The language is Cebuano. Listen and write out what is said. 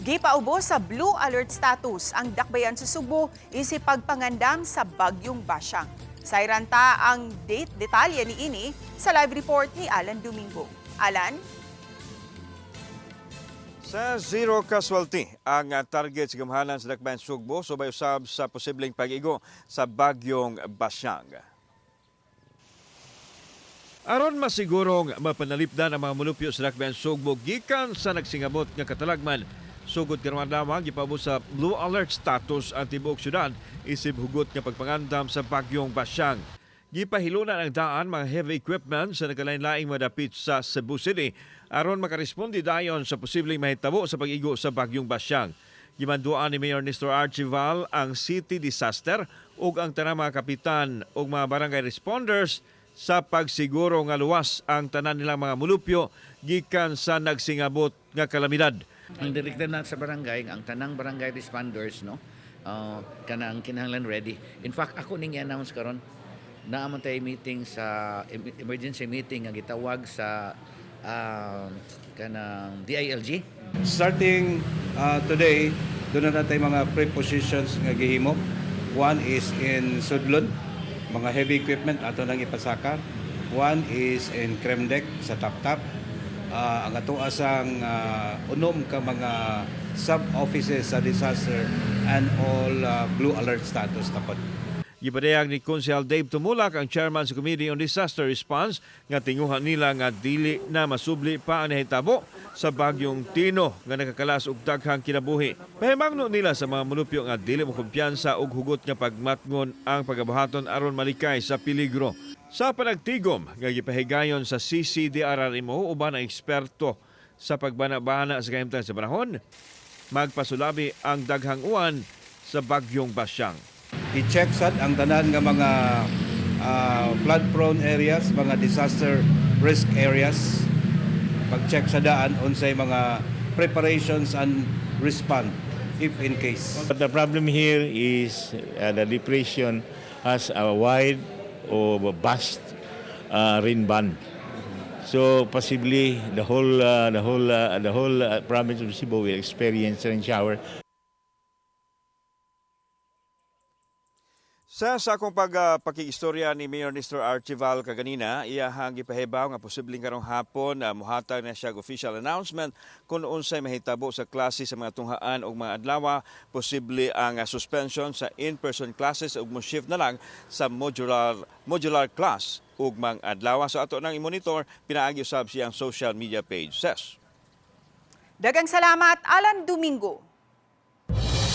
Gipaubos sa blue alert status ang dakbayan sa Sugbo isip pagpangandam sa bagyong Basyang. Sayran ta ang date detalye ni ini sa live report ni Alan Domingo. Alan? Sa zero casualty ang target sa gamhanan sa Dakbayan Sugbo subay usab sa posibleng pag-igo sa bagyong Basyang. Aron masigurong mapanalipdan ang mga mulupyo sa Dakbayan Sugbo gikan sa nagsingabot nga katalagman, sugod karong adlaw gipaubos sa blue alert status ang tibuok syudad isip hugot nga pagpangandam sa bagyong Basyang. Gipahilunan ang daan mga heavy equipment sa nagkalain-laing madapit sa Cebu City aron makaresponde dayon sa posibleng mahitabo sa pag-igo sa bagyong Basyang. Gimanduan ni Mayor Nestor Archival ang city disaster ug ang tanang mga kapitan ug mga barangay responders sa pagsiguro nga luwas ang tanan nilang mga mulupyo gikan sa nagsingabot nga kalamidad. Ang direktor na sa barangay, ang tanang barangay responders, no, kanang kinahanglan ready. In fact, ako ning i-announce karon naa man tay meeting sa emergency meeting nga gitawag sa kanang DILG. Starting today, duna na tay mga prepositions nga gihimo. One is in Sudlon, mga heavy equipment ato nang ipasaka. One is in Kremdek sa Taptap. Ang ato asang unom ka mga sub-offices sa disaster and all blue alert status na pod. Gipadayag ni Konsehal Dave Tumulak, ang chairman sa Committee on Disaster Response, nga tinguha nila nga dili na masubli pa ang nahitabo sa bagyong Tino nga nakakalas og daghang kinabuhi. Pahimangno nila sa mga mulupyo nga dili mo kumpiyansa og hugot nga pagmatngon ang pagabuhaton aron malikay sa peligro. Sa panagtigom nga gipahigayon sa CCDRRMO uban ang eksperto sa pagbana-bana sa kahimtang sa panahon, magpasulabi ang daghang uwan sa bagyong Basyang. I-check sad ang tanan nga mga flood prone areas, mga disaster risk areas. Pag-check sa daan unsay mga preparations and respond if in case. But the problem here is the depression has a wide or vast rain band. So possibly the whole province of Cebu will experience rain shower. Sa akong pagpakikistorya ni Mayor Nestor Archival kaganina, iyahang gipahibaw nga posibleng karong hapon muhatag na siya og official announcement kung unsay mahitabo sa klase sa mga tunghaan og mga adlaw, posible ang suspension sa in-person classes ug mo shift na lang sa modular class ug mga adlaw. So ato nang i-monitor pinaagi usab siyang social media page. Ses. Daghang salamat, Alan Domingo.